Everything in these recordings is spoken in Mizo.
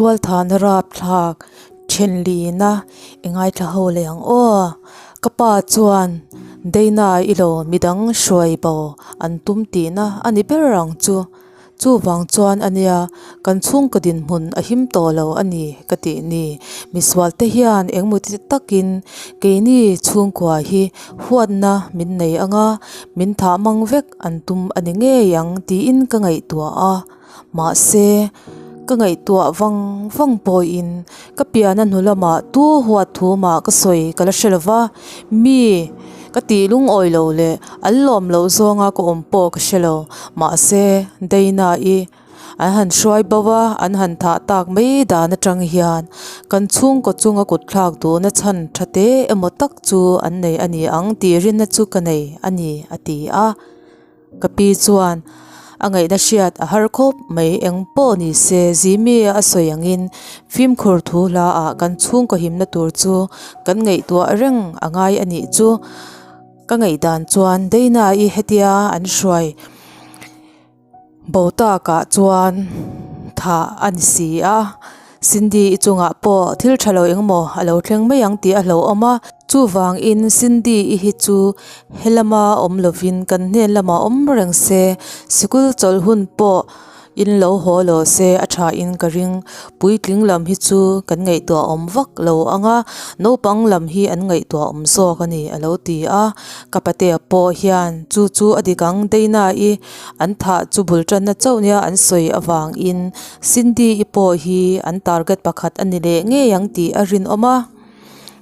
Tualthahna rapthlak thenlina i ngaithla ho leh ang aw. Ka pa chuan Dana i lo midang hruai bo an tum tihna a ni ber ang chu. Chuvang chuan a nia, kan chhungkaw dinhmun a him tawh lo a ni ka tih ni. Misual te hian engmaw ti takin keini chhungkua hi huatna min nei anga min thah mang vek an tum a ni ngei ang tiin ka ngaihtuah a. Mahse, ka ngaihtuah vang vang pawhin ka piana hnu lamah tu huat thu mah ka sawi ka la hre lo va, mi ka tih lungawi lo leh an lawm loh zawnga ka awm pawh ka hre lo. Mahse, Dana-i an han hruai bo a, an han thah tak mai dan atang hian kan chhungkaw chunga kut thlak duhna chhan tha te emaw tak chu an nei a ni ang tih rinna chu ka nei a ni, a ti a. Ka pi chuan a ngaihna hriat a har khawp mai eng pawh ni se Jimmy a sawi angin fimkhur thu hla ah kan chhungkaw himna tur chu kan ngaihtuah reng a ngai a nih chu ka ngaihdan chuan Dana-i hetia an hruai bo takah chuan thah a ni si a. Cindy-i chungah pawh thil tha lo engmaw a lo thleng mai ang tih a hlauhawm a, chuvangin Cindy-i hi chu helama awm lovin kan hnen lamah awm reng se, sikul chawlh hun pawh in lo haw lo se a thain ka ring. Puitling lam hi chu kan ngaihtuah awm vak lo ang a, naupang lam hi an ngaihtuah awm zawk a ni a lo ti a, ka patea pawh hian chu chu a dik ang Dana-i an thah chu bul tanna chauh nia an sawi avangin Cindy-i pawh hi an target pakhat a ni leh ngei ang tih a rinawm a.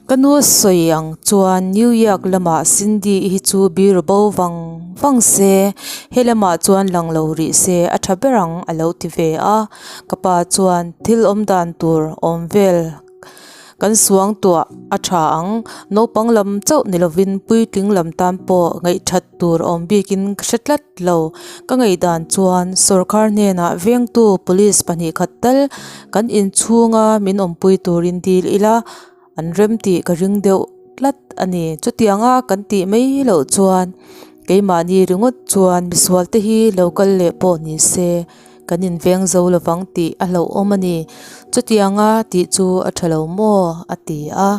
Ka nu sawi ang chuan New York lamah Cindy-i hi chu biru bo vang vang se, he lamah chuan lang lo rih se a tha ber ang a lo ti ve a. Ka pa chuan thil awm dan tur awm vel Kan suangtuah a tha ang. Naupang lam chauh ni lovin puitling lam tan pawh ngaihthat tur awm bikin ka hre tlat lo. Ka ngaihdan chuan sawrkar hnenah vengtu police 2 khat tal kan inchhunga min awmpui turin dil ila an rem tih ka ring deuh tlat a ni. Chutianga kan tih mai loh chuan keimahni ringawt chuan misual te hi lo kal leh pawh ni se. Kan inveng zo lovang tih a hlauhawm a ni. Chutianga tih chu a tha lo maw? a ti a.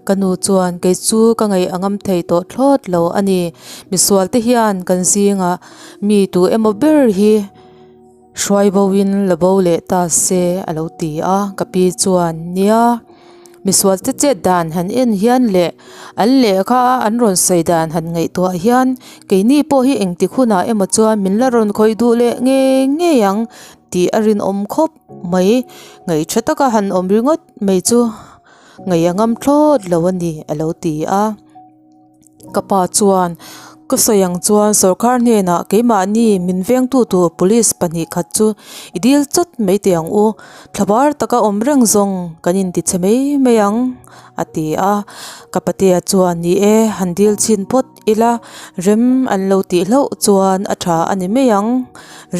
Ka nu chuan kei chu ka ngaih a ngam thei tawh thlawt lo a ni. Misual te hian kan zingah mi tu emaw ber hi hruai bo in la bo leh ta se a lo ti a. Ka pi chuan, Nia. Misual te chet dan han en hian leh an lehkha a an rawn sawi dan han ngaihtuah hian keini pawh hi engtik hunah emaw chuan min la rawn khawih duh leh ngei ngei ang tih a rinawm khawp mai. Ngaih tha taka han awm ringawt mai chu ngaih a ngam thlawt lo a ni a lo ti a. Ka pa chuan ka sawi ang chuan sawrkar hnenah keimahni min vengtu tur police 2 khat chu i dil chawt mai teh ang u, thlabar taka awm reng zawng kan inti chhe mai mai ang a ti a. Ka patea chuan ni e han dil chhin phawt ila rem an lo tih hlauh chuan a tha a ni mai ang,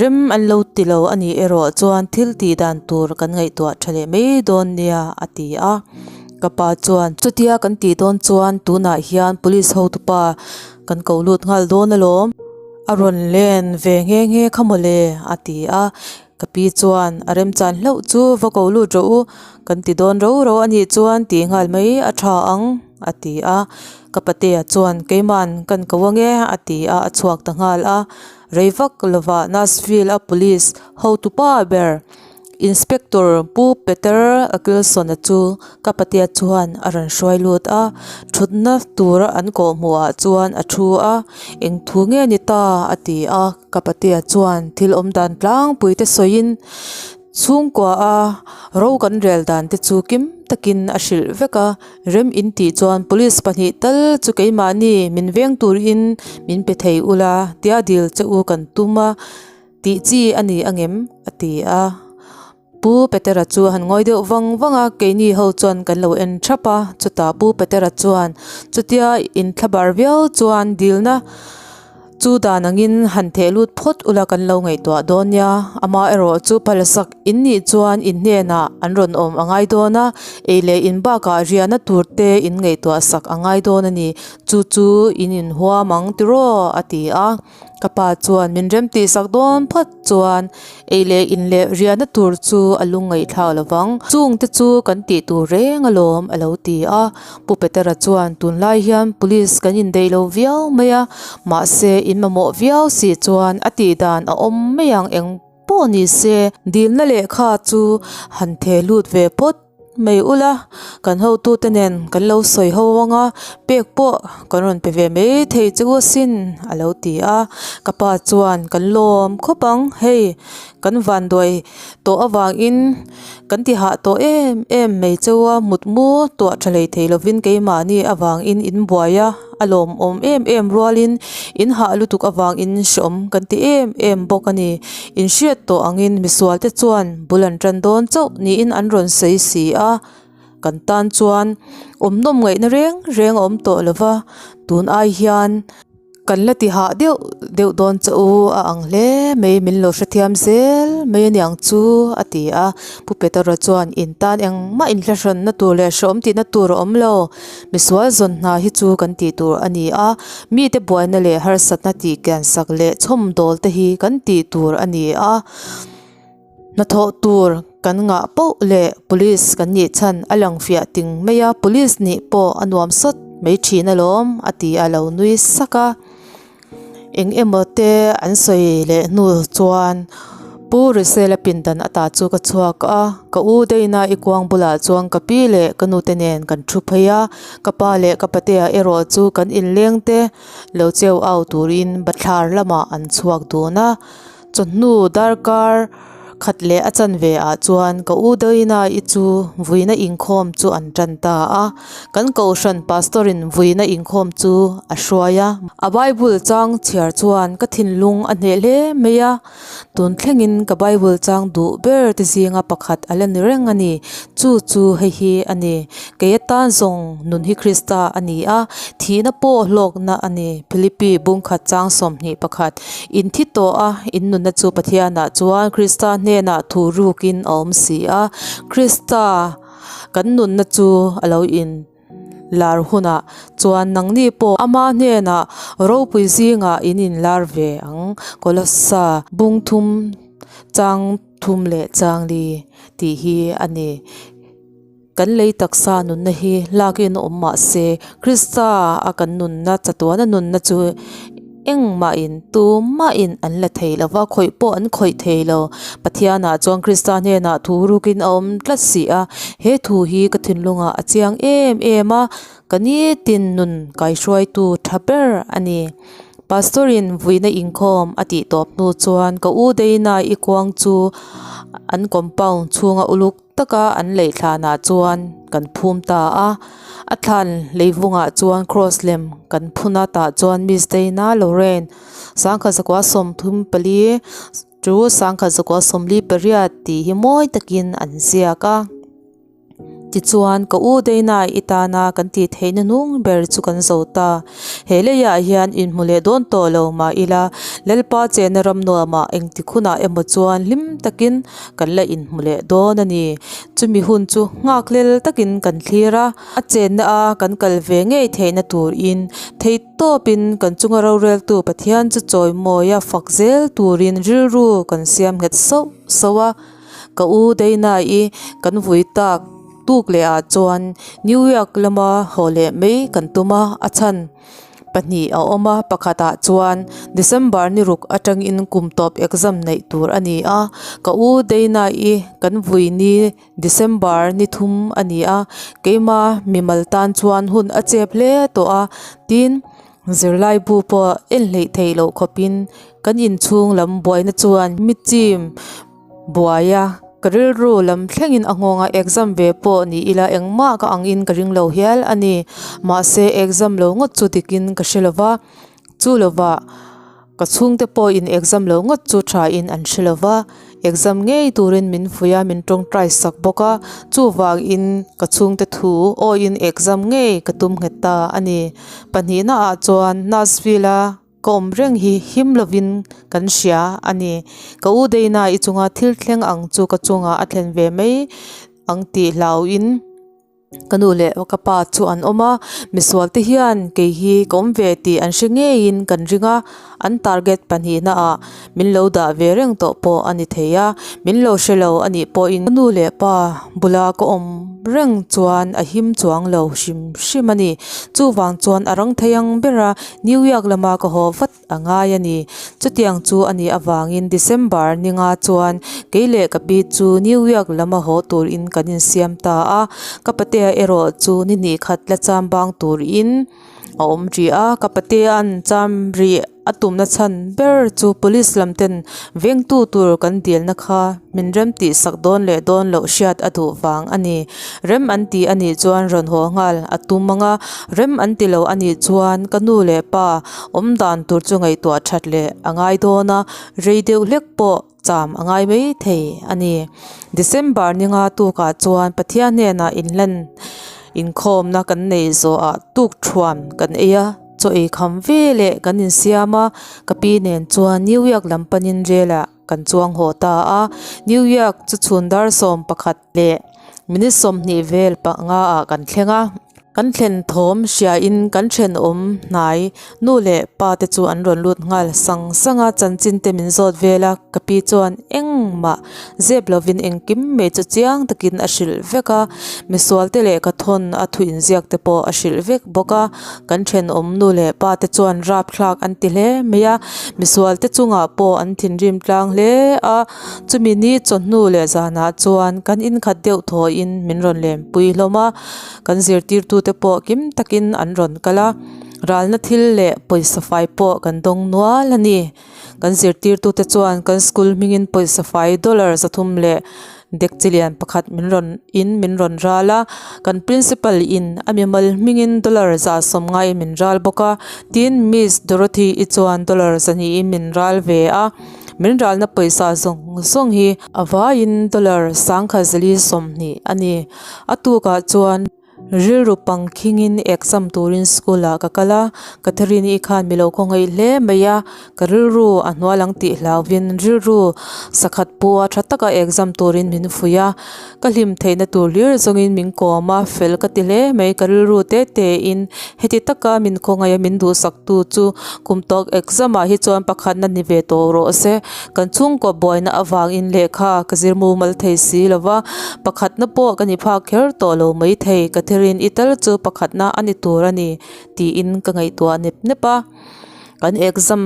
rem an lo ti lo a nih erawh chuan thil tih dan tur kan ngaihtuah tha leh mai dawn nia a ti a. Ka pa chuan, Chutia kan tih dawn chuan tunah hian police hotupa kan ko lut nghal dawn alawm. A rawn len ve nghe nghe kha mawle, a ti a. Ka pi chuan, A remchan hlauh chu va ko lut rawh u, kan ti dawn ro ro a nih chuan tih nghal mai a tha ang, a ti a. Ka patea chuan, Keiman kan ko ange, a ti a, a chhuak ta nghal a. Rei vak lovah Nashville-a police hotupa ber Inspector Pu Peter Akilson-a chu ka patea chuan a rawn hruai lut a, thutna tura an kawh hmuhah chuan a thu a, Eng thu nge ni ta? a ti a, ka patea chuan thil awm dan tlangpui te sawiin chhungkua a ro kan rel dan te chu kim takin a hrilh vek a, rem in tih chuan police 2 tal chu keimahni min veng turin min pe thei ula tia dil che u kan tum a. Tih chi a ni angem? a ti a. Pu Petera chu a han ngawi deuh vang vang a, keini ho chuan kan lo en thap a. Chutah Pu Petera chuan chutia inthlabar viau chuan dilna chu dan angin han theh lut phawt ula kan lo ngaihtuah dawn nia. Amaherawh chu phalsak in nih chuan in hnenah an rawn awm a ngai dawn a, ei leh in bakah riahna tur te in ngaihtuah sak a ngai dawn a ni. Chu chu in inhuam ang tiraw? a ti a. Ka pa chuan min remtih sak dawn phawt chuan ei leh in leh riahna tur chu a lungngaihthlak lo vang. Chungte chu kan tih tur reng alawm a lo ti a. Pu Petera chuan tunlai hian police kan indaih lo viau mai a, mahse in mamawh viau si chuan a tih dan a awm mai ang eng pawh ni se dilna lehkha chu han theh lut ve phawt mai ula, kan hotute nen kan lo sawi ho ang a, pek pawh kan rawn pe ve mai thei che u asin a lo ti a, ka pa chuan kan lawm khawp ang hei kan vanduai tawh avangin kan ti hah tawh em em mai che u a, mutmu tuah tha hlei thei lovin keimahni avangin in buai a. A lawmawm em em rualin in hah lutuk avangin hreawm kan ti em em bawk a ni. In hriat tawh angin misual te chuan bul an tan dawn chauh niin an rawn sawi si a, kan tan chuan awm nawm ngaihna reng reng a awm tawh lo va, tun ai hian kan la ti hah deuh deuh dawn che u a ang hle mai min lo hrethiam zel mai a niang chu a ti a. Pu Petera chuan in tan engmah inhlahranna tur leh hreawm tihna tur a awm lo. Misual zawn hna hi chu kan tih tur a ni a, mite buaina leh harsatna tih kiansak leh chhawmdawl te hi kan tih tur a ni a. Hnathawh tur kan ngah poh leh police kan nih chhan a lang fiah ting mai a, police nih pawh a nuam sawt mai thin alawm a ti a lo nui sak a. Eng emaw te an sawi leh hnu chuan Pu Risela pindan ata chu ka chhuak a, ka u Dana i kuang bulah chuan ka pi leh ka nu te nen kan thu phei a, ka pa leh ka patea erawh chu kan inleng te lo cheu au turin bathlar lamah an chhuak dun a. Chawhnu darkar khat leh a chanve ah chuan ka u Dawina i chu vuina inkhawm chu an tan ta a, kan kohhran pastor in vuina inkhawm chu a hruai a. A Bible chang chhiar chuan ka thinlung a hneh hle mai a, tun thlengin ka Bible chang duh ber te zinga pakhat a la ni reng a ni, chu chu hei hi a ni, kei atan zawng nun hi Krista a ni a, thihna pawh hlawkna a ni, Philippi bungkhat chang 21. In thi tawh a, in nunna chu Pathianah chuan Krista hnenah thu rukin a awm si a. Krista kan nunna chu a lo in lar hunah chuan nangni pawh ama hnenah ropui zingah in in lar ve ang. Kolossa bung thum chang thum leh chang li tih hi a ni. Kan lei taksa nunna hi lakin awm mah se, Krista a kan nunna, chatuana nunna chu engmahin, tumahin an la thei lo va, khawih pawh an khawih thei lo. Pathianah chuan Krista hnenah thu rukin a awm tlat si a, he thu hi ka thinlungah a chiang em em a, ka nitin nun kaihruaitu tha ber a ni. Pastor-in vuina inkhawm a tih tawp hnu chuan ka u Dana i kuang chu an compound chhunga uluk taka an leih thlanah chuan kan phum ta a, a thlan leivungah chuan cross lem kan phun a tah chuan Miss Dana Lorraine sangkhat zakua 34 chu sangkhat zakua 48 tih hi mawi takin an ziak a. Tichuan ka u Dana i tana kan tih theihna hnung ber chu kan zo ta. He leiah hian inhmu leh dawn tawh lo mah ila Lalpa chenna ram nuamah engtik hunah emaw chuan hlim takin kan la inhmu leh dawn a ni. Chumi hun chu nghakhlel takin kan thlir a, a chenna a kan kal ve ngei theihna turin theihtawpin kan chunga roreltu Pathian chu chawimawi a fak zel turin rilru kan siam nghet sauh sauh a. Ka u Dana-i kan vui tak tuk leh ah chuan New York lama haw leh mai kan tum a, a chhan. Pahnih a awm a, pakhatah chuan December ni ruk atangin kum tawp exam neih tur a ni a, ka u Dana-i kan vui ni December ni thum a ni a, keima mimal tan chuan hun a chep hle tawh a, tin zirlaibu pawh en hleih theih loh khawpin kan inchhung lam buaina chuan mi chim Buai a, ka rilru lam thlengin a nghawng a, exam ve pawh ni ila engmah ka angin ka ring lo hial a ni. Mahse exam lo ngawt chu dikin ka hre lo va, chu lovah ka chhungte pawhin exam lo ngawt chu thain an hre lo va, exam ngei turin min fuih a, min tawngtai sak bawk a, chuvangin ka chhungte thu awiin exam ngei ka tum nghet ta a ni. Pahnihnaah chuan Nashville-a. Ka awm reng hi him lovin kan hria a ni. Ka u Dana i chunga thil thleng ang chu ka chungah a thlen ve mai ang tih hlauhin Ka nu leh ka pa chu an awm a, misual te hian kei hi ka awm ve tih an hre ngeiin kan ring a, an target pahnihna ah min lo dah ve reng tawh pawh a ni thei a, min lo hre lo a nih pawhin ka nu leh pa bula ka awm reng chuan a him chuang lo hrim hrim a ni. Chuvang chuan a rang thei ang ber a, New York lama ka haw vat a ngai a ni. Chutiang chu a nih avangin December ninga chuan kei leh ka pi chu New York lama haw turin kan insiam ta a, ka patea erawh chu ni hnih khat la cham bang turin a awm rih a, ka patea'n cham rih a tumna chhan ber chu police lam ten vengtu tur kan dilna kha min rem tih sak dawn leh dawn loh hriat a duh vang a ni. Rem an ti a nih chuan rawn haw nghal a tum ang a, rem an ti lo a nih chuan ka nu leh pa awm dan tur chu ngaihtuah that leh a ngai dawn a, rei deuh hlek pawh cham a ngai mai thei a ni. December ninga tukah chuan Pathian hnenah inhlan inkhawmna kan neih zawhah tukthuan kan ei a, chaw ei kham ve leh kan insiam a, ka pi nen chuan New York lam panin relah kan chuang haw ta a, New York chu chhun dar 11 leh minute 20 vel panga ah kan thleng a. Kan thlen thawm hriain kan thenawm hnai nu leh pa te chu an rawn lut nghal sang sang a, chanchin te min zawt vel a, ka pi chuan engmah zep lovin engkim mai chu chiang takin a hrilh vek a, misual te leh ka thawn a thu inziak te pawh a hrilh vek bawk a, kan thenawm nu leh pa te chuan rapthlak an ti hle mai a, misual te chungah pawh an thinrim tlang hle a, chumi ni chawhnu leh zanah chuan kan inkhat deuh thawiin min rawn lenpui hlawm a. Kan zirtirtute pawh kim takin an rawn kal a, ralna thil leh pawisa fai pawh kan dawng nual a ni. Kan zirtirtute chuan kan school hmingin pawisa fai dollar 300 leh dekchi lian pakhat min rawn in min rawn ral a, kan principal in a mimal hmingin dollar 150 in min ral bawk a, tin Miss Dorothy i chuan dollar 200 in min ral ve a, min ralna pawisa zawng zawng hi a vaiin dollar 1420 a ni. A tukah chuan rilru pang khingin exam turin school ah ka kal a, Catherine-i khan mi lo khawngaih hle mai a, ka rilru a hnual ang tih hlauvin rilru sakhat pua tha taka exam turin min fuih a, ka hlim theihna tur hlir zawngin min kawm a, fel ka ti hle mai, ka rilru te te in heti taka min khawngaih a min duhsak tu chu kum tawk exam ah hi chuan pakhatna ni ve tawh rawh se. Kan chhungkaw buaina avangin lehkha ka zir mumal thei si lo va, pakhatna pawh ka ni phak kher tawh lo mai thei, ka thirin i tal chu pakhatna a ni tur a ni tiin ka ngaihtuah nep nep a. Kan exam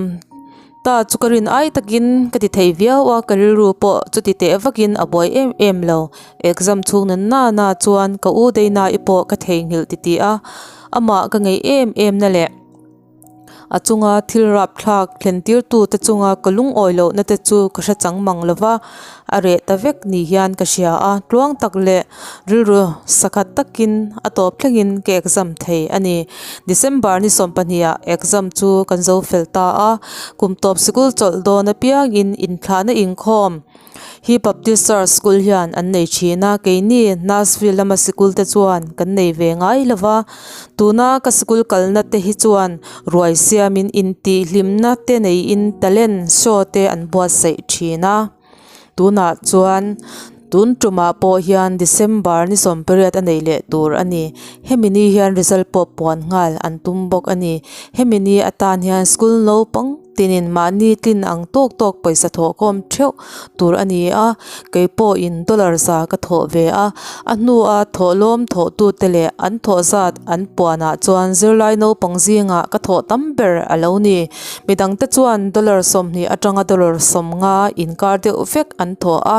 ta chu ka rin ai takin ka ti thei viau a, ka rilru pawh chuti teh vakin a buai em em lo. Exam chhung na nana chuan ka u Deinai pawh ka theihnghilh titih a, amah ka ngeih em em na leh. A chunga thil rapthlak thlen tirtute chunga ka lungawi lohna te chu ka hre chang mang lo va, a reh ta vek ni hian ka hria a, tluang tak leh rilru sakhat takin a tawp thlengin ka exam thei a ni. December ni 12 ah exam chu kan zo fel ta a, kum tawp sikul chawlh dawn apiangin inthlahna inkhawm Hi Baptist Church School hian an nei thin a, keini Nashville lama sikul te chuan kan nei ve ngai lo va, tuna ka sikul kalna te hi chuan ruai siamin intihhlimna te neiin talent show te an buatsaih thin a, tunah chuan tun tumah pawh hian December ni 18 a nei leh tur a ni, hemi ni hian result pawh puan nghal an tum bawk a ni, hemi ni atan hian school naupang. Tinin mahni tlin ang tawk tawk pawisa thawhkhawm theuh tur a ni a, kei pawhin dollar za ka thawh ve a, a hnua thawhlawm thawhtute leh an thawh zat an puanah chuan zirlai naupang zingah ka thawh tam ber a lo ni. Midangte chuan dollar 20 atanga dollar 50 inkar deuh vek an thawh a,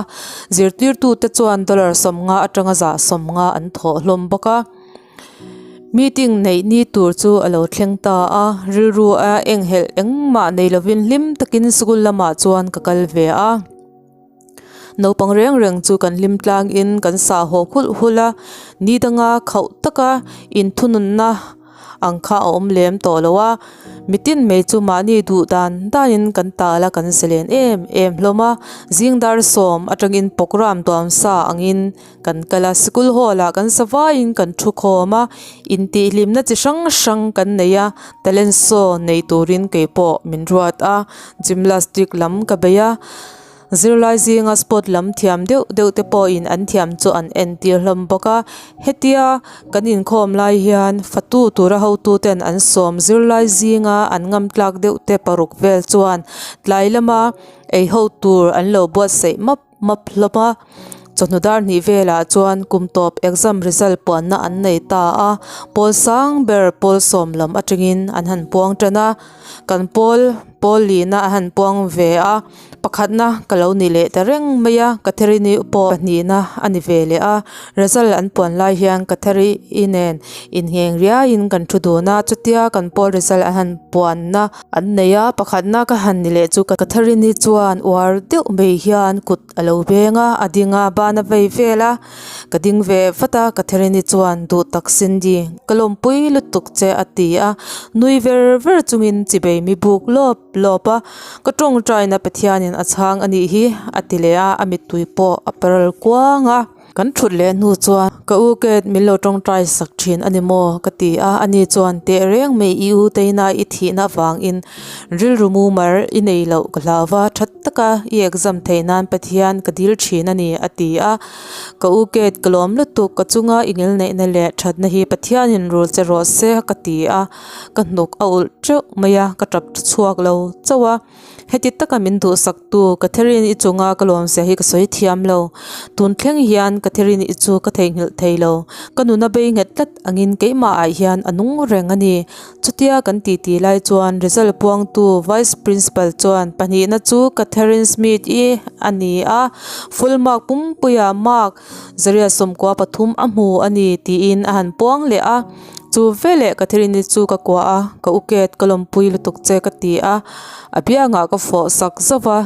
zirtirtute chuan dollar 50 atanga 150 an thawh hlawm bawk a. Meeting neih ni tur chu a lo thleng ta a, rilru a enghelh engmah nei lovin hlim takin school lamah chuan ka kal ve a. Naupang reng reng chu kan hlim tlangin kan sah haw hulh hulh a, ni danga khauh taka inthununna ang kha a awm lem tawh lo a, mitin mai chu mahni duh dan danin kan tal a kan zalen em em hlawm a, zing dar 10 atangin programme tuam sa angin Kan kal a, sikul hall ah kan sa vaiin kan thu khawm a, intihhlimna chi hrang hrang kan nei a, talent show nei turin kei pawh min ruat a, gymnastic lam ka bei a, Zirlai zinga sport lam thiam deuh deuh te pawhin an thiam chu an entir hlawm bawk a hetia kan inkhawm lai hian fatu tura hotu ten an sawm zirlai zinga an ngam tlak deuh te paruk vel chuan tlai lama ei ho tur an lo buatsaih map map hlawm a chawhnu dar hnih velah chuan kum tawp exam result puanna an nei ta a pawl sang ber pawl sawm lam atangin an han puang tan a kan pawl pawl lihna a han puang ve a pakhatna ka lo ni leh ta reng mai a Catherine-i pawh pahnihna a ni ve leh a result an puan lai hian Catherine-i nen inngeng riaiin kan thu dun a chutia kan pawl result an han puanna An nei a, pakhatna ka han ni leh chu Catherine-i chuan uar deuh mai hian kut a lo beng a, a ding a, ban a vei vel a, ka ding ve vat a, Catherine-i chuan duh tak Cindy, ka lawmpui lutuk che a ti a, nui ver ver chungin chibei mi buk lawp lawp a, ka tawngtaina Pathianin a chhang a nih hi a ti leh a, a mittui pawh a paral kuang a. Kan thut leh hnu chuan ka u Kate min lo tawngtai sak thin a ni maw? ka ti a, ani chuan teh reng mai i u Teina i thihna avangin rilru mumar i nei loh ka hlau va, tha taka i exam theih nan Pathian ka dil thin a ni a ti a, ka u Kate ka lawm lutuk ka chunga i ngilneihna leh thatna hi Pathianin rul che rawh se ka ti a, ka hnuk a ulh teuh mai a, ka tap chhuak lo chauh a. Heti taka min duhsaktu Catherine-i chunga ka lawmzia hi ka sawi thiam lo. Tun thleng hian Catherine-i chu ka theihnghilh thei lo. Ka nuna bei nghet tlat angin keimahah hian a nung reng a ni. Chutia kan titi lai chuan result puangtu Vice Principal chuan pahnihna chu Catherine Smith-i a ni a, full mark pumpuia mark zaria 13 a hmu a ni tiin a han puang leh a. Chu veleh Catherine-i chu ka kuah a, ka uket ka lawmpui lutuk che ka ti a, a biangah ka fawh sak zauh a,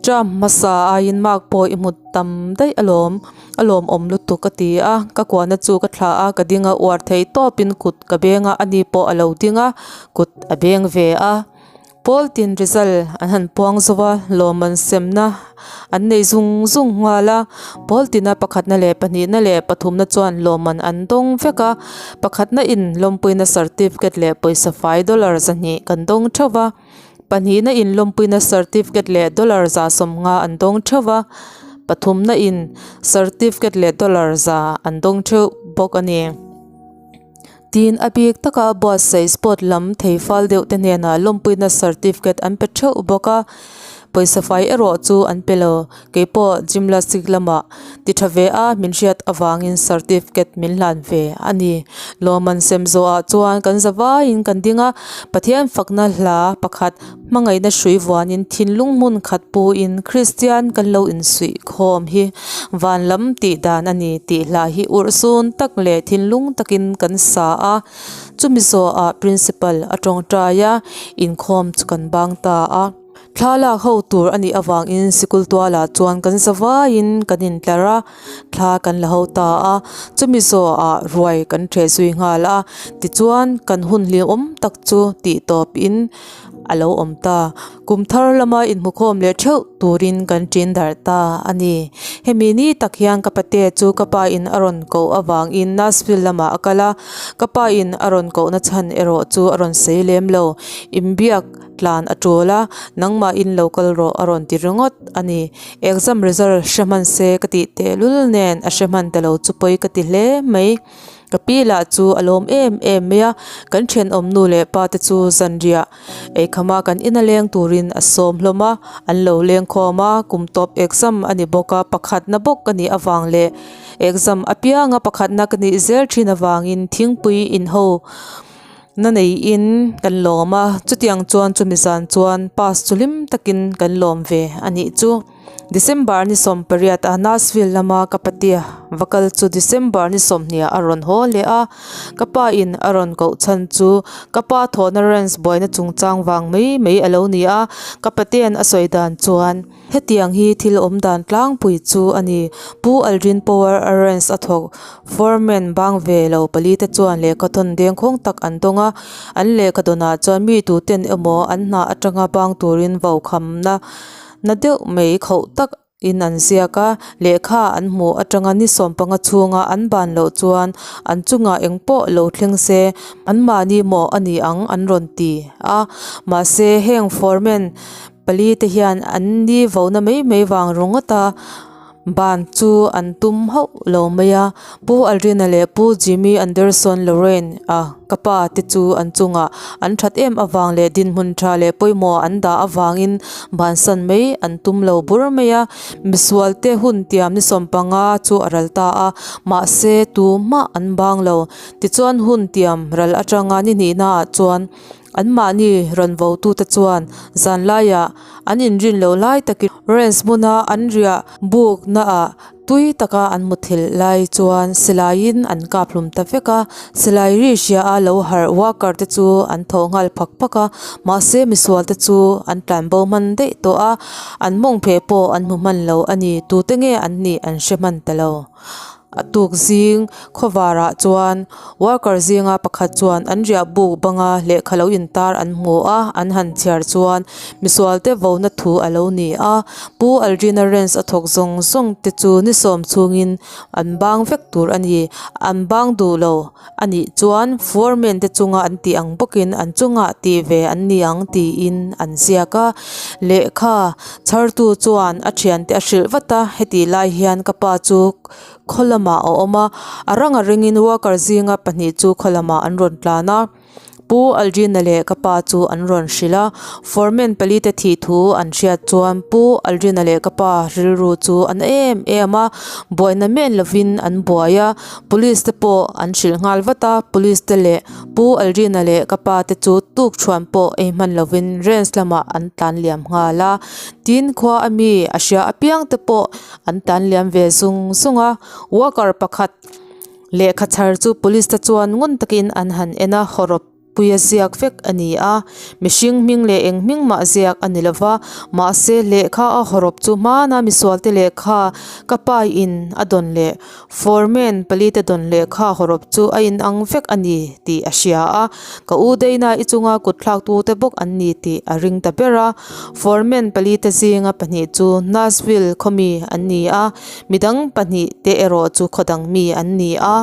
term hmasa aiin mark pawh i hmu tam daih alawm, a lawmawm lutuk ka ti a, ka kuahna chu ka thlah a, ka ding a uar theih tawpin kut ka beng a, ani pawh a lo ding a, kut a beng ve a. Pawl tin result an han puang zo a, lawmman semna an nei zung zung nghal a, pawl tina pakhatna leh pahnihna leh pathumna chuan lawmman an dawng vek a, pakhatna in lawmpuina certificate leh pawisa fai dollar 200 kan dawng theuh va, pahnihna in lawmpuina certificate leh dollar 150 an dawng theuh va, pathumna in certificate leh dollar 100 an dawng theuh bawk a ni. Tin, a bik taka buatsaih sport lam thei fal deuh te hnenah lawmpuina certificate an pe theuh bawk a, pawisa fai erawh chu an pe lo. Keipawh gymnastic lamah ti tha ve a min hriat avangin certificate min hlan ve a ni. Lawmman sem zawhah chuan kan za vaiin kan ding a, Pathian fakna hla pakhat hmangaihna hrui vuanin thinlung hmun khat puin Kristian kan lo insuih khawm hi van lam tih dan a ni tih hla hi urhsun tak leh thinlung takin kan sa a, chumi zawhah Principal a tawngtai a, inkhawm chu kan bang ta a. Thla lak ho tur a nih avangin sikul tualah chuan kan za vaiin kan intlar a, thla kan la ho ta a, chumi zawhah ruai kan ṭheh zui nghal a, tichuan kan hun hlimawm tak chu tih tawpin a lo awm ta. Kum thar lama inhmukhawm leh theuh turin kan ṭin darh ta a ni. Hemi ni tak hian ka pate chu ka pa in a rawn koh avangin Nashville lamah a kal a, ka pa in a rawn kohna chhan erawh chu a rawn sawi lem lo. Inbiak tlan a ṭul a, nangmahin lo kal rawh a rawn ti ringawt a ni. Exam result hre hman se ka tih tehlul nen a hre hman ta lo chu pawi ka ti hle mai. Ka pi lah chu a lawm em em mai a, kan thenawm nu leh pa te chu zanriah eikhama kan ina leng turin a sawm hlawm a, an lo leng khawm a, kum tawp exam a ni bawk a, pakhatna bawk ka nih avang leh exam apianga pakhatna ka nih zel thin avangin thingpui inho na neiin kan lawm a, chutiang chuan chumi zan chuan pass chu hlim takin kan lawm ve a nih chu. December ni 18 a Nashville lama ka patea va kal chu December ni 20 ah a rawn haw leh a, ka pa in a rawn koh chhan chu ka pa thawhna ranch buaina chungchang vang mai mai a lo ni a, ka patea'n a sawi dan chuan hetiang hi thil awm dan tlangpui chu a ni. Pu Aldrin Power a ranch a thawk foreman bang ve lo pali te chuan lehkha thawn dengkhawng tak an dawng a, an lehkha dawnah chuan mi tuten emaw an hna atanga bang turin vaukhamna Na deuh mai khauh tak in an ziak a, lehkha an hmuh atanga ni 15 chhunga an ban loh chuan an chungah eng pawh lo thleng se anmahni maw a ni ang an rawn ti a, mahse heng foreman. palite hian an ni vona mai mai vang ringawt a ban chu an tum hauh lo mai a. Pu Aldrina leh Pu Jimmy Anderson Lorraine a ka pa te chu an chungah an that em avang leh dinhmun tha leh pawimawh an dah avangin bansan mai an tum lo bur mai a. Misual te hun tiam ni sawmpanga chu a ral ta a, mahse tumah an bang lo. Tichuan hun tiam ral atanga ni hnihna ah chuan anmahni rawn votute chuan zanlaiah an inrin loh lai takin ranch hmuna an riah bukna ah tui taka an muthilh lai chuan silaiin an kap hlum ta vek a. Silai ri hria a lo harh worker te chu an thaw nghal phak phak a, mahse misual te chu an tlanbo hman daih tawh a, an mawng pheh pawh an hmu hman lo a ni. Tute nge an nih an hre hman ta lo. A tuk zing khawvarah chuan worker zinga pakhat chuan an riah buk banga lehkha lo intar an hmu a, an han chhiar chuan misual te vona thu a lo ni a. Pu Aldrina Ranch a thawk zawng zawng te chu ni sawm chhungin an bang vek tur a ni. An bang duh lo a nih chuan foreman te chunga an tih ang bawkin an chungah tih ve an ni ang tiin an ziak a. Lehkha chhartu chuan a thiante a hrilh vat a, hetih lai hian ka pa chu khaw lamah a awm a, a rang a ringin worker zinga pahnih chu khaw lamah an rawn tlan a. Pu Aldrina leh ka pa chu an rawn hrilh a, foreman pali te thih thu an hriat chuan Pu Aldrina leh ka pa rilru chu a na em em a, buaina men lovin an buai a, police te pawh an hrilh nghal vat a, police te leh Pu Aldrina leh ka pa te chu tuk chhuan pawh ei hman lovin ranch lamah an tlan liam nghal a, tin khua a mi a hria apiang te pawh an tlan liam ve zung zung a, worker pakhat. Lehkha chhar chu police te chuan ngun takin an han en a, hawrawp puia ziak vek a ni a, mihring hming leh eng hming mah ziak a ni lova, mahse lehkha a hawrawp chu hmana misualte lehkha ka pa in a dawn leh foreman pali te dawn lehkha hawrawp chu a inang vek a ni tih a hria a, ka u Dana i chunga kut thlak tu te bawk an ni tih a ring ta ber a, foreman pali te zinga pahnih chu Nashville khawmi an ni a. Midang pahnih te erawh chu khaw dang mi an ni a,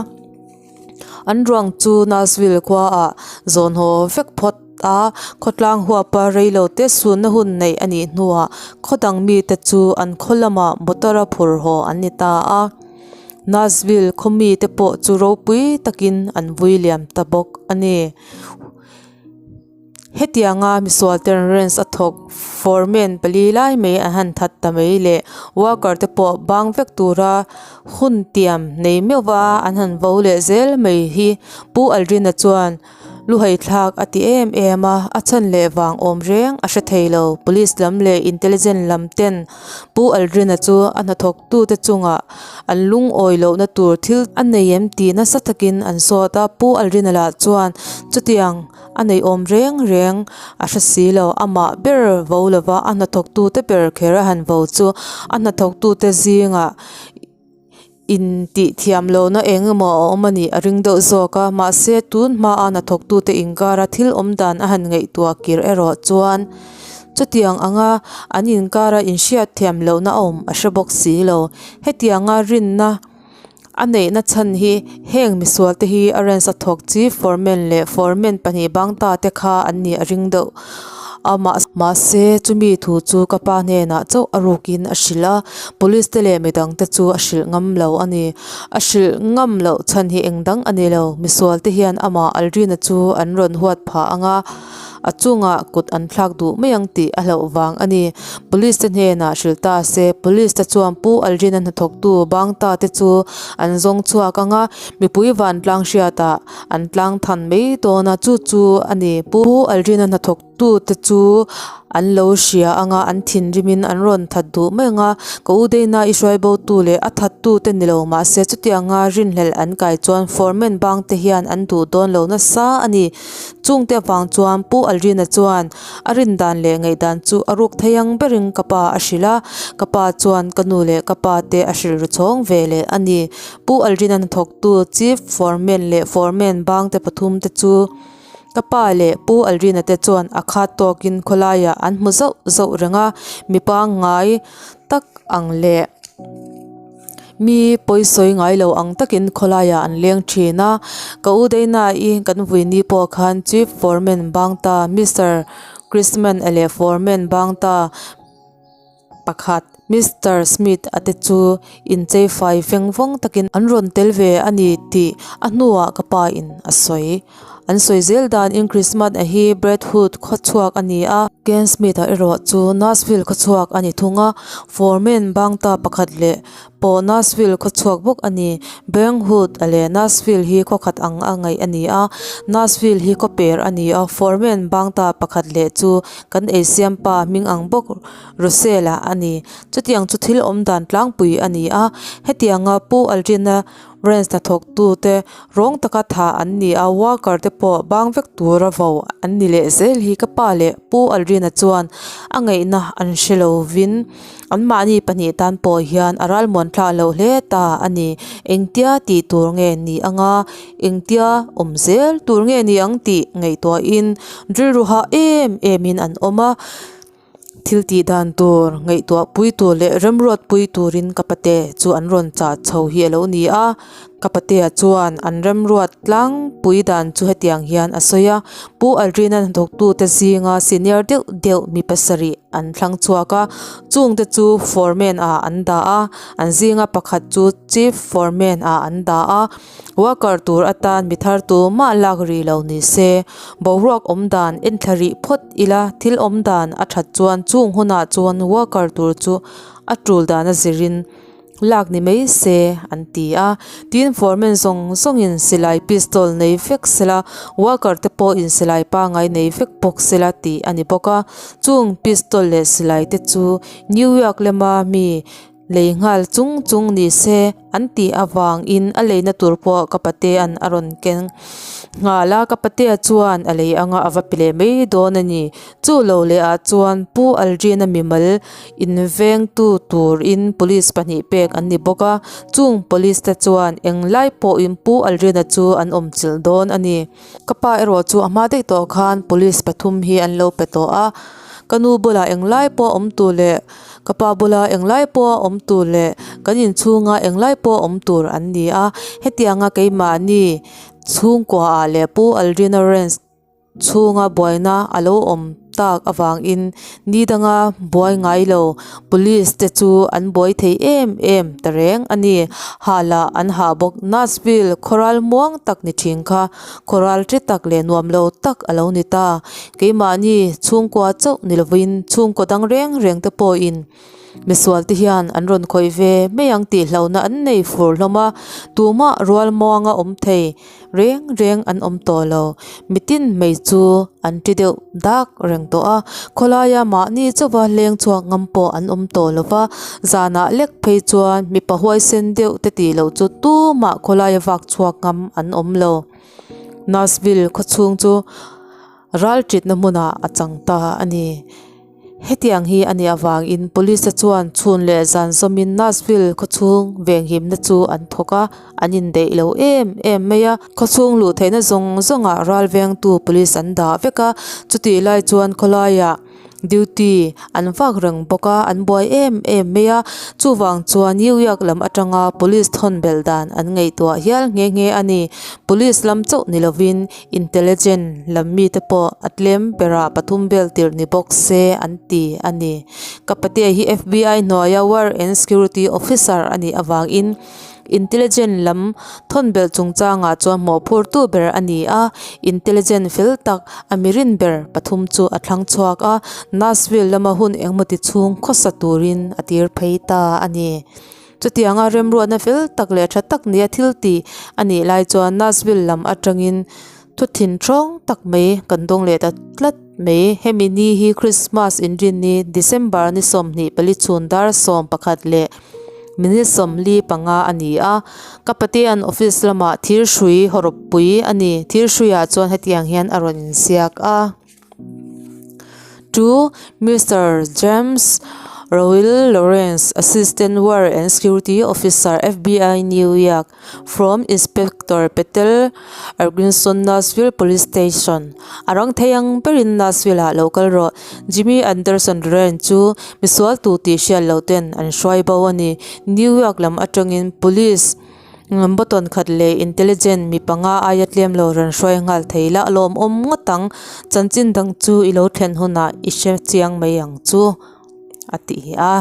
an ruang chu Nashville khua ah zawn haw vek phawt a, khawtlang huapa reilo te sunna hun neih a nih hnuah khaw dang mite chu an khaw lamah motor a phur haw an ni ta a, Nashville khaw mite pawh chu ropui takin an vui liam ta bawk a ni. Hetianga misual ten ranch a thawk foreman pali lai mai an han that ta mai leh worker te pawh bang vek tura hun tiam nei meuh va an han vo leh zel mai hi Pu Aldrina chuan luhai thlak a ti em em a, a chhan leh vang awm reng a hre thei lo. Police lam leh intelligence lam ten Pu Aldrina chu a hnathawk tute chungah an lungawi lohna tur thil a nei em tih nasa takin an sawt a, Pu Aldrina lah chuan chutiang A nei awm reng reng a hre si lo, amah ber vo lova a hnathawktute ber kher a han vo chu a hnathawktute zingah intih thiam lohna eng emaw a awm a nih a ring deuh zawk a, mahse tun hmaa hnathawktute inkara thil awm dan a han ngaihtuah kir erawh chuan chutiang anga an inkara inhriat thiam lohna a awm a hre bawk si lo, hetianga rinna. A neihna chhan hi heng misual te hi a ranch a thawk chi foreman leh foreman pahnih bang ta te kha an nih a ring deuh a mahse chumi thu chu ka pa hnenah chauh a rukin a hrilh a police te leh midang te chu a hrilh ngam lo a ni a hrilh ngam loh chhan hi eng dang a ni lo misual te hian amah Aldrina chu an rawn huat phah ang a. A chungah kut an thlak duh mai ang tih a hlauh vang a ni. Police te hnenah hrilh ta se, Police te chuan Pu Aldrina hnathawktu bang ta te chu an zawng chhuak ang a, mipui vantlang hriatah an tlang than mai dawn a, chu chu a ni. Pu Aldrina hnathawktu te chu an lo hria ang a, an thinrimin an rawn that duh mai ang a, ka u Dana i hruai botu leh a thattu te ni lo mahse chutianga rinhlelh an kai chuan foreman bang te hian an duh dawn lo nasa a ni. Chungte avang chuan Pu Aldrina chuan a rin dan leh ngaihdan chu a ruk thei ang berin ka pa a hrilh a, ka pa chuan ka nu leh ka pa te a hrilh ru chhawng ve leh a ni. Pu Aldrina hnathawktu Chief Foreman leh Foreman bangte pathum te chu ka pa leh Pu Aldrina te chuan a khat tawkin khawlaiah an hmu zauh zauh reng a, mi pangngai tak ang leh. Mi pawisawi ngai lo ang takin khawlaiah an leng thin a, ka u Dana-i kan vui ni pawh khan Chief Foreman bang ta Mister. Christman a leh Foreman bang ta pakhat Mister Smith a te chu inchei fai veng vawng takin an rawn tel ve a ni tih a hnuah ka pa in a sawi. An sawi zel dan in Christmas a hi Brentwood khaw chhuak a ni a, Ken Smith a erawh chu Nashville khaw chhuak a ni thung a, Foreman bang ta pakhat leh pawh Nashville khaw chhuak bawk a ni. Brentwood a leh Nashville hi khaw khat ang a ngaih a ni a, Nashville hi khaw per a ni a, Foreman bang ta pakhat leh chu kan eisiam pa hming ang bawk Russell-a a ni. Chutiang chu thil awm dan tlangpui a ni a, hetianga Pu Aldrin-a Ranch hnathawktute rawng taka tha an ni a, worker te pawh bang vek tura vo an ni leh zel hi ka pa leh Pu Aldrin-a chuan a ngaihna an hre lovin anmahni pahnih tan pawh hian a ralmuan thlak loh hle ta a ni. Engtia tih tur nge ni anga engtia awm zel tur nge ni ang tih ngaihtuahin rilru hah em emin an awm a. Thil tih dan tur, ngaihtuah pui tur leh remruat pui turin ka pate chu an rawn chah chho hi a lo ni a. Ka patea chuan an remruat tlangpui dan chu hetiang hian a sawi a, Pu Aldrina hnathawktute zinga senior deuh deuh mi pasarih an thlang chhuak a, chungte chu foreman ah an dah a, an zinga pakhat chu chief foreman ah an dah a. Worker tur atan mi thar tu mah lak rih lo ni se, boruak awm dan en thla rih phawt ila thil awm dan a that chuan chung hunah chuan worker tur chu a tul dan a zirin lak ni mai se an ti a. Tin, foreman zawng zawngin silai pistol nei vek sela, worker te pawhin silai pangai nei vek bawk sela tih a ni bawk a. Chung pistol leh silai te chu New York lema mi Lei nghal chung chung ni se an tih avangin a leina tur pawh ka patea'n a rawn keng nghal a, ka patea chuan a lei anga a va pe leh mai dawn a ni. Chu lo leh ah chuan Pu Aldrin-a mimal invengtu turin police pahnih pek an ni bawk a, chung police te chuan englai pawhin Pu Aldrin-a chu an awmchilh dawn a ni. Ka pa erawh chu a hma daih tawh khan police pathum hi an lo pe tawh a, ka nu bulah englai pawh awm tur leh ka pa bula englai pawh awm tur leh kan inchhunga englai pawh awm tur an ni a, hetianga keimahni chhungkua ah leh Pu Aldrin-a ranch chhunga buaina a lo awm tak avangin ni danga buai ngai lo police te chu an buai thei em em ta reng a ni. Hah lah an hah bawk Nashville khawral muang tak ni thin kha khawral ṭi tak leh nuam lo tak a lo ni ta. Keimahni chhungkua chauh ni lovin chhungkaw dang reng reng te pawhin misual te hian an rawn khawih ve mai ang tih hlauhna an nei fur hlawm a, tumah rual muanga awm thei reng reng an awm tawh lo. Mitin mai chu an ṭi deuh dak reng tawh a, khawlaia mahni chauha leng chhuak ngam pawh an awm tawh lo va, zanah lek phei chuan mipa huaisen deuh te tih loh chu tumah khawlaia vak chhuak ngam an awm lo. Nashville khawchhung chu ral ṭitna hmunah a chang ta a ni. Hetiang hi a nih avangin police-a chuan chhun leh zan zawmin Nashville khawchhung venghimna chu an thawk a, an indeih lo em em mai a. Khawchhung luh theihna zawng zawngah ral vengtu police an dah vek a, chutih lai chuan khawlaiah duty an vak reng bawk a, an buai em em mai a. Chuvang chuan New York lam atanga police thawn belh dan an ngaihtuah hial nghe nghe a ni. Police lam chauh ni lovin Intelligent lam mite pawh a tlem berah pathum vel tirh ni bawk se an ti a ni. Ka patea hi FBI hnuaia War and Security Officer a nih avangin Intelligent lam thawn belh chungchangah chuan mawhphurtu ber a ni a, Intelligent fel tak a mirin ber pathum chu a thlang chhuak a, Nashville lama hun engmawti chhung khawsa turin a tir phei ta a ni. Chutianga remruatna fel tak leh tha tak nia thil ti a nih lai chuan Nashville lam atangin thu thinhrawng tak mai kan dawng leh ta tlat mai. Hemi ni hi Christmas inrinni December ni 24 chhun dar 11 leh minute 45 a ni a. Ka patea'n office lamah thir hrui hawrawp pui a ni. Thir hruiah chuan hetiang hian a rawn inziak a. To Mister James Royal Lawrence, Assistant War and Security Officer, FBI New York, from Inspector Peter Arginson, Nashville Police Station. A rang thei ang berin Nashville ah lo kal rawh. Jimmy Anderson Ryan chu misual tu tih hriat loh ten an hruai bo a ni. New York lam atangin Police. Button khat leh intelligent mi panga aia tlem lo rawn hruai nghal thei la a lawmawm ngawt ang. Chanchin dang chu i lo thlen hunah i hre chiang mai ang chu a ti a.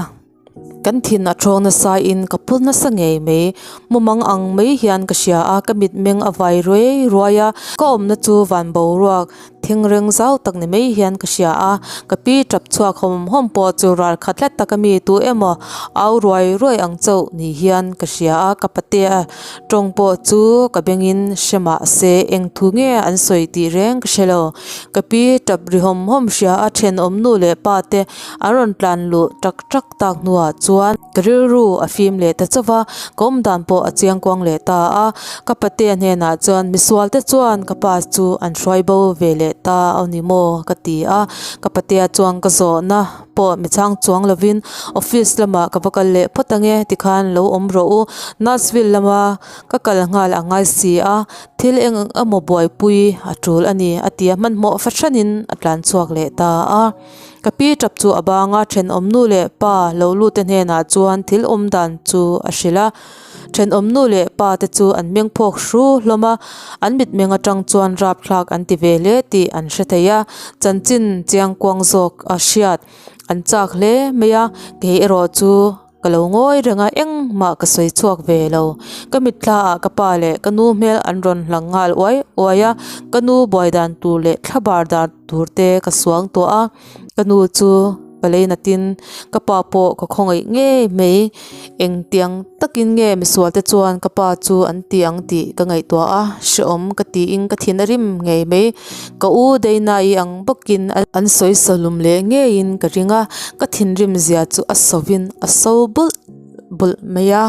Kan thin a thawng nasa in ka phul nasa ngei mai. Mumang ang mai hian ka hria a, ka mitmeng a vai ruai ruai a, ka awmna chu van boruak thingreng zau tak ni mai hian ka hria a, ka pi tap chhuak hawm hawm pawh chu ral khat hlat tak ami tu emaw au ruai ruai ang chauh ni hian ka hria a, ka patea tawng pawh chu ka bengin hre mah se eng thu nge an sawi tih reng ka hre lo. Ka pi tap ri hawm hawm hria a, thenawm nu leh pa te an rawn tlan luh tak tak tak hnuah chuan ka rilru a fim leh ta chauh va, ka awm dan pawh a chiang kuang leh ta a. Ka patea hnenah chuan misual te chuan ka pa chu an hruai bo ve leh ta a ni maw ka ti a, ka patea chuan ka zawhna pawh mi chhang chuang lovin office lamah ka va kal leh phawt ange tikhan lo awm rawh u, Nashville lama ka kal nghal a ngai si a, thil eng emaw buaipui a tul a ni a ti a, hmanhmawh fahranin a tlan chhuak leh ta a. Ka pi tap chu a bang a, thenawm nu leh pa lo lut te hnenah chuan thil awm dan chu a hrilh a. Thenawm nu leh pa te chu an meng phawk hru hlawm a, an mitmeng atang chuan rapthlak an ti ve hle tih an hre thei a, chanchin chiangkuang zawk a hriat an chak hle mai a, kei erawh chu. Ka lo ngawi reng a, engmah ka sawi chhuak ve lo. Ka mitthla ah ka pa leh ka nu hmel an rawn hlang nghal uai uai a, ka nu buai dan tur leh thla bar dan tur te ka suang tawh a, ka nu chu ka lei nat in ka pa pawh ka khawngaih ngei mai. Engtiang takin nge misual te chuan ka pa chu an ti ang tih ka ngaihtuah a, hrehawm ka tiin ka thin a rim ngei mai. Ka u Deinai ang bawkin an sawi salum leh ngeiin ka ring a, ka thinrim zia chu a sovin a so bulh bulh mai a.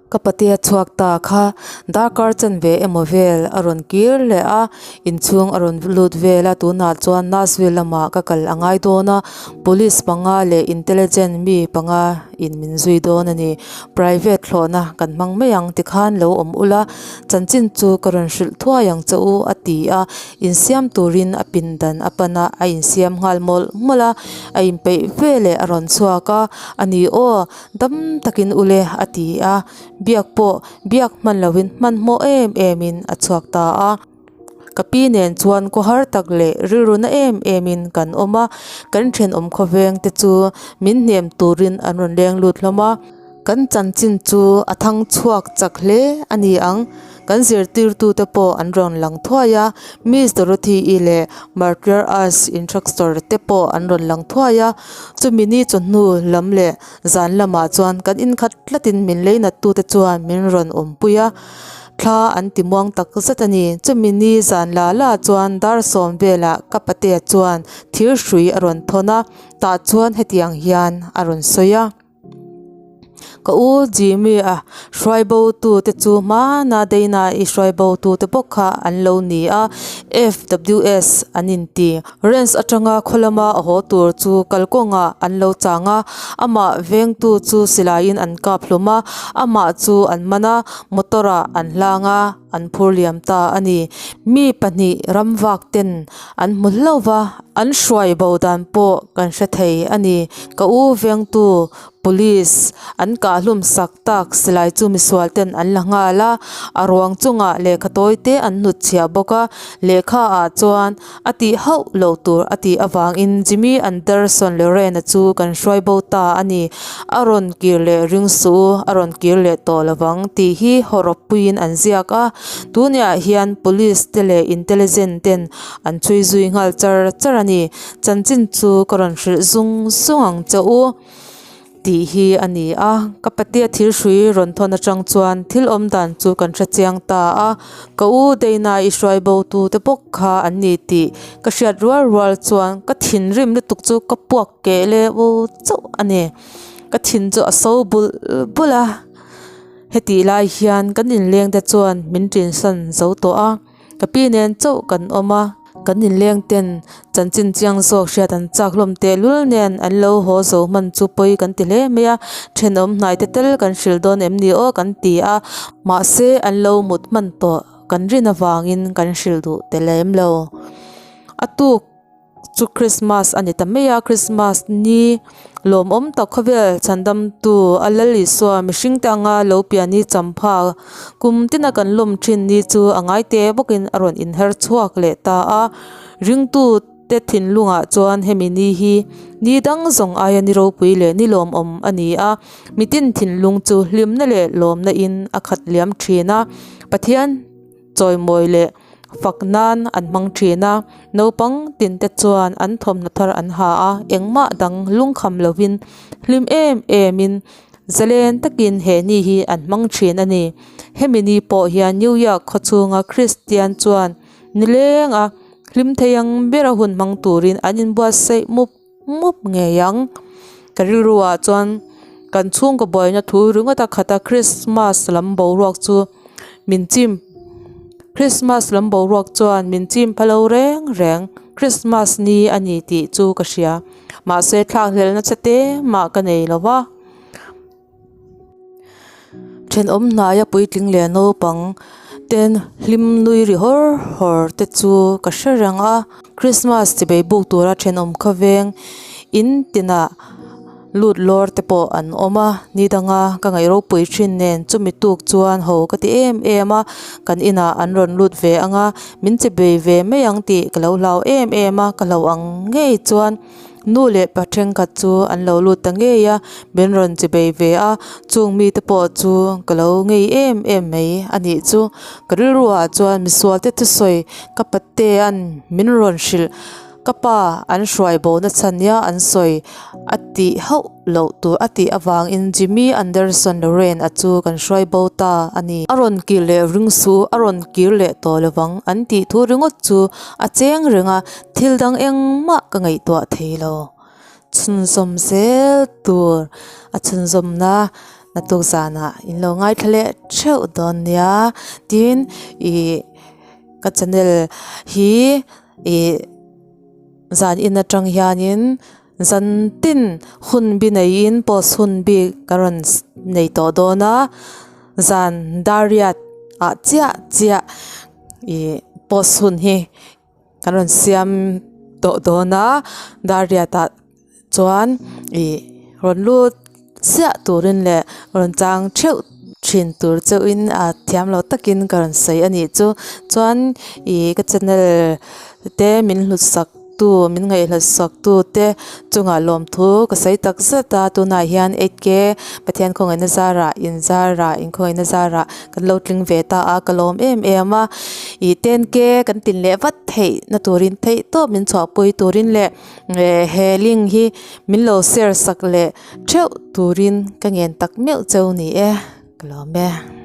Ka patea chhuak ta kha darkar chanve emaw vel a rawn kir leh a, inchhung a rawn lut vel a, tunah chuan Nashville lamah ka kal a ngai dawn a, police panga leh intelligent mi panga in min zui dawn a ni. Private thlawhna kan hmang mai ang tikhan lo awm ula, chanchin chu ka rawn hrilh thuai ang che u a ti a. Insiam turin a pindan a pan a, a insiam nghal mawlh mawlh a, a inpeih ve leh a rawn chhuak a, a ni aw, dam takin ule a ti a, biak pawh biak hman lovin hmanhmawh em emin a chhuak ta a. Ka pi nen chuan khawhar tak leh rilru na em emin kan awm a, kan thenawm khawveng te chu min hnem turin an rawn leng lut hlawm a. Kan chanchin chu a thang chhuak chak hle a ni ang. Kan zirtirtute pawh an rawn lang thuai a, Miss Dorothy-i leh Martyr Us instructor te pawh an rawn lang thuai a. Chumi ni chawhnu lam leh zan lamah chuan kan inkhat tlatin min leinattute chuan min rawn awmpui a, thla an ti muang tak zet a ni. Chumi ni zan la la chuan dar sawm velah ka patea chuan thir hrui a rawn thawn a, tah chuan hetiang hian a rawn sawi a. Ka u Jimmy a hruai bo tu te chu hmana Dana i hruai bo tu te bawk kha an lo ni a, FWS an inti. Ranch atanga khaw lama a haw tur chu kalkawngah an lo chang a, amah vengtu chu silaiin an kap hlum a, amah chu an man a, motor ah an hlang a, an phur liam ta a ni. Mi pahnih ramvak ten an hmu hlauh va, an hruai bo dan pawh kan hre thei a ni. Ka u vengtu police an kah hlum sak tak silai chu misual ten an la nghal a, a ruang chungah lehkha tawi te an hnut chhiah bawk a, lehkha ah chuan a tih hauh loh tur a tih avangin Jimmy Anderson Lorena chu kan hruai bo ta a ni. A rawn kir leh ring suh u, a rawn kir leh tawh lovang tih hi hawrawp puiin an ziak a, tunah hian police te leh intelligent ten an chhui zui nghal char char a ni. Chanchin chu ka rawn hrilh zung zung ang che u tih hi a ni a, ka patea thil hrui rawn thawn atang chuan thil awm dan chu kan hre chiang ta a, ka u Dana i hruai bo tu te bawk kha an ni tih ka hriat rual rual chuan ka thinrim lutuk chu ka puak keh leh vo chauh a ni, ka thin chu a so bulh bulh a, hetih lai hian kan inleng te chuan min tinsan zo tawh a. Ka pi nen chauh kan awm a, kan inleng ten chanchin chiang zawk hriat an chak hlawm tehlul nen an lo haw zo hman chu pawi kan ti hle mai a, thenawm hnai te tel kan hrilh dawn em ni aw kan ti a, mahse an lo mut hman tawh kan rin avangin kan hrilh duh ta lem lo. A tuk. chu Christmas a ni ta mai a, Christmas ni lawmawm tak khawvel chhandamtu a Lal Isua mihring te anga lo pian hi champha kum tina kan lawm thin ni chu a ngai te bawkin a rawn inher chhuak leh ta a, ringtu te thinlungah chuan hemi ni hi ni dang zawng aia ni ropui leh ni lawmawm a ni a, mitin thinlung chu hlimna leh lawmna in a khat liam thin a, Pathian chawimawi leh fak nan an hmang thin a, naupang tin te chuan an thawmhnaw thar an ha a, engmah dang lungkham lovin hlim em em in zalen takin he ni hi an hmang thin a ni. Hemi ni pawh hian New York khawchhunga Kristian chuan nileng a hlim thei ang bera hun hmang turin an inbuatsaih mup mup ngei ang. Ka rilru ah chuan kan chhungkaw buaina thu ringawt a khat a Christmas lam boruak chu min chim Christmas lam boruak chuan min chim pha lo reng reng Christmas ni a ni tih chu ka hria mahse thlakhlelh nasa te mah ka nei lo va. Thenawm hnaia puitling leh naupang ten hlim nui ri hawr hawr te chu ka hre reng a Christmas chibei buk tura thenawm khawveng in tinah lut lawr te pawh an awm a ni danga ka ngaih ropui thin nen chumi tuk chuan ho ka ti em em a kan inah an rawn lut ve ang a min chibei ve mai ang tih ka lo hlau em em a ka hlau ang ngei chuan. Nu leh pa thenkhat chu an lo lut ta ngei a, min rawn chi bei ve a, chung mite pawh chu ka lo ngei em em mai a nih chu. Ka rilru ah chuan misual te thusawi ka patea'n min rawn hrilh, ka pa an hruai bo na chhan nia an sawi a tih hauh loh tur a tih avangin Jimmy Anderson Lorraine a chu kan hruai bo ta a ni. A rawn kir leh ring suh, a rawn kir leh tawh lovang an tih thu ringawt chu a cheng reng a. Thil dang engmah ka ngaihtuah thei lo. Chhunzawm zel tur a chhunzawmna naktuk zanah in lo ngaithla leh theuh dawn nia. Tin ih ka channel hi ih zan in atang hianin zan tin hun bi neiin post hun bik ka rawn nei tawh dawn a zan dar riat ah chiah chiah ih post hun hi. Kan rawn siam tawh dawn a dar riatah chuan ih rawn lut chiah turin leh rawn chang theuh thin tur chauhin a thiam lo takin ka rawn sawi a nih chu chuan ih ka channel te min hlut sak tu min ngaihhlut sak tu te chungah lawmthu ka sawi tak zet a tunah hian eight k Pathian khawngaihna zarah in zarah in khawngaihna zarah kan lo tling ve ta a ka lawm em em a ih ten ke kan tin leh vat theih na turin theih tawp min chhuahpui turin leh he link hi min lo share sak leh theuh turin ka ngen tak meuh cheu ni e ka lawm e.